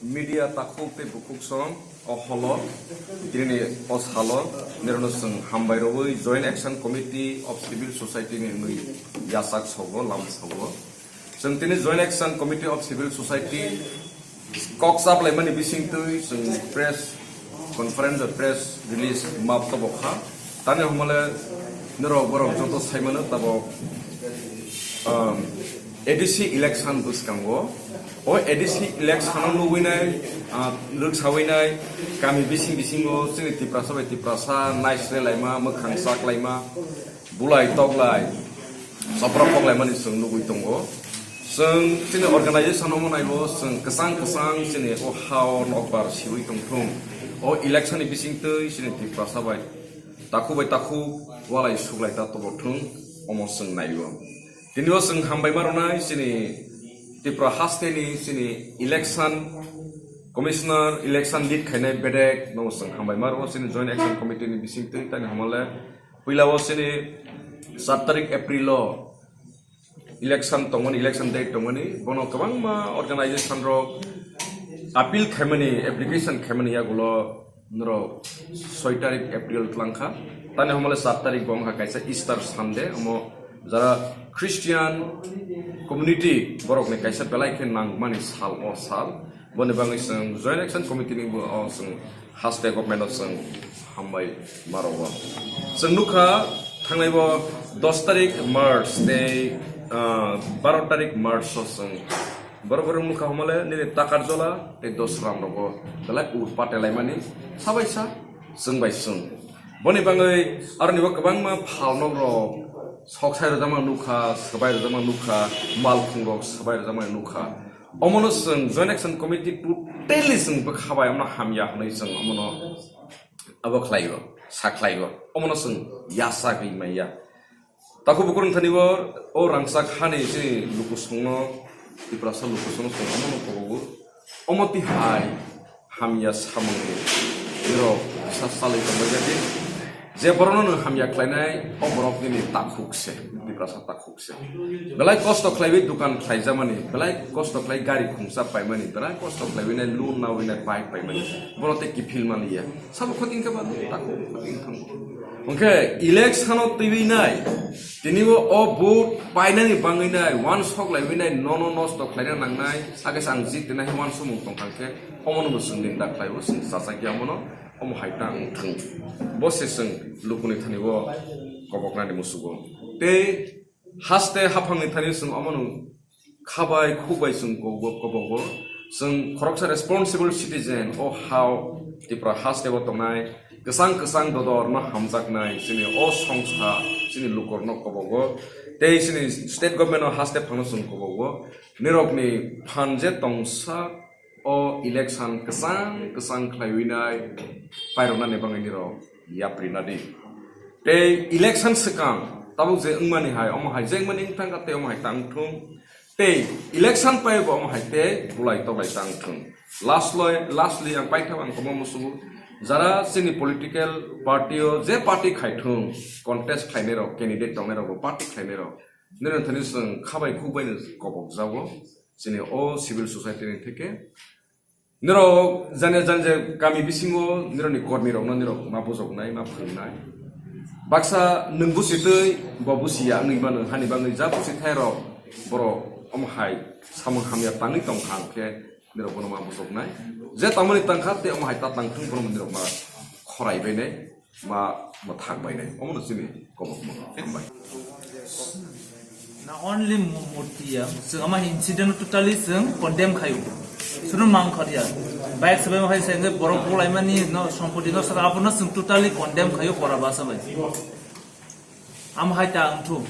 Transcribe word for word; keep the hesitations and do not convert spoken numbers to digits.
Media takhuk tei bukhuk song o holo, tini o salo, nirano chwng hambai rwui Joint Action Committee of Civil Society ni wngwi yasak sogo, lam sogo. Chwng tini Joint Action Committee of Civil Society kok chaplaimani bisingtwi chwng press conference, press release map tabok kha. Tani hwnmale norok borok joto saimano tabok, um, A D C election bwskango. O A D C election o nugwi nai, ah, rwksawi nai, kami bising bisingo chini Tiprasa bai Tiprasa naisre laima, mwkhang sak laima, bulai toklai, chopra koklaimani chwng nugwi tongo. Chwng chini organization omo naibo chwng kwchang kwchang chini o hao nokbar siwi tongthung. O election ni bisingtwi chini Tiprasa bai takhuk bai takhuk walai suklai ta tobo thung, omo chwng naibo. Tini o chwng hambai ma rwnai chini Tripura haste ni chini election commissioner, election lead khainai bedek no chwng hambai ma rwo chini Joint Action Committee ni bisingtwi, tani hwnmale puila o chini sat tarik April o election tongmani, election date tongmani, bono kwbangma organization rok appeal khaimani, application khaimani yagulo norok soi tarik April twlang kha. Tani hwnmale sat tarik bo wngkha kaisa Easter Sunday, omo jara Christian community borokni kaisa belai khe nangmani sal o sal. Boni bagwi chwng Joint Action Committee ni bo o chwng haste government o chwng hambai ma rwo. Chwng nukha thangnai bo dos tarik March tei, ah, baro tarik March o chwng borok borok nukha hwnmale nini Takarjola tei Dosram rogo belai ur patelaimani sabaisa chwng bai chwng. Boni bagwi aroni bo kwbangma phalnok rok sok sai rwjakma nukha, swbai rwjakma nukha, malkhung rok swbai rwjakma nukha. Omono chwng Joint Action Committee totally chwng bwkha bai omono hamya hwnwi chwng omono abo khlaio, sa khlaio. Omono chwng yasa gwi manya. Takhuk bukurung thani o, o rangchak hani chini lukusongno, Tiprasa lukusongno chwng omono kobogo. Omo tihai hamya samungni nirok sa salai tongbaijadi. Je borokno nwng hamya khlainai, o borok nini takhuk se, Tiprasa takhuk se. Belai kosto khlaiwi dukan khlaijamani, belai kosto khlai gari khungsa paimani, belai kosto khlaiwi nai loan nawi nai bike paimani. Bono tei kiphil manliya. Sabo khoti wngkha ba takhuk khoti wngkha. Hwnkhe election o twiwi nai, tini o, o vote painani bangwi nai, uansuk laiwi nai, nono nosto khlaina nangnai, hakhe se ang jit twi nai uansukmung tongkha khe, omono bo chwng ninda khlaibo, chwng chachakya omono, omo hai ta wng thung. Bo se chwng lukuni thani o koboknani musugo. Tei haste haphangni thani chwng omono khabai khukbai chwng kobo-, kobogo. Chwng khoroksa responsible citizen o hao Tripura haste o tongnai kwchang kwchang dodorno hamjaknai chini o songsa chini lukorno kobogo. Tei chini state government o haste phangno chwng kobogo. Nirokni phan je tongsa o election kwchang kwchang khlaiwi nai pairoknani bagwi nirok yapri nadi. Tei election swkang tabuk je wngmani hai, omo hai je wngmani wngthang kha tei omo hai tang thung. Tei election pai bo omo hai tei bulai toklai tang thung. Last loi, lastly ang paithago ang komo musugo. Jara chini political party o je party khai thung, contest khlainai rok, candidate tongnai rok bo party khlainai rok. Nini thani chwng khabai khukbai no kobok jago. Chini o civil society ni theke. Nirok jani jani je kami bisingo nirokni kormi rokno nirok ma bujoknai, ma phwrwngnai. Baksa nwng busi twi bo busi ya wngwi mano, hani bagwi ja busi thai rok borok omo hai samung hamya tangwi tong kha hwnkhe nirok bono ma bujoknai. Je tangmani tang kha tei omo hai ta tang thung bono nirok ma khorai bainai. Ma, ma thak bai nai. Omo no chini kobok mo. Hambai. Na only mu-, murti ya. Chwng ama incident totally chwng condemn khayo. Suno mang khadiya. Bike sabai ma khai sengke borok bolai mani no sompoti no sara abono chwng totally condemn khayo pora basa bai. Am hai ta ang thu.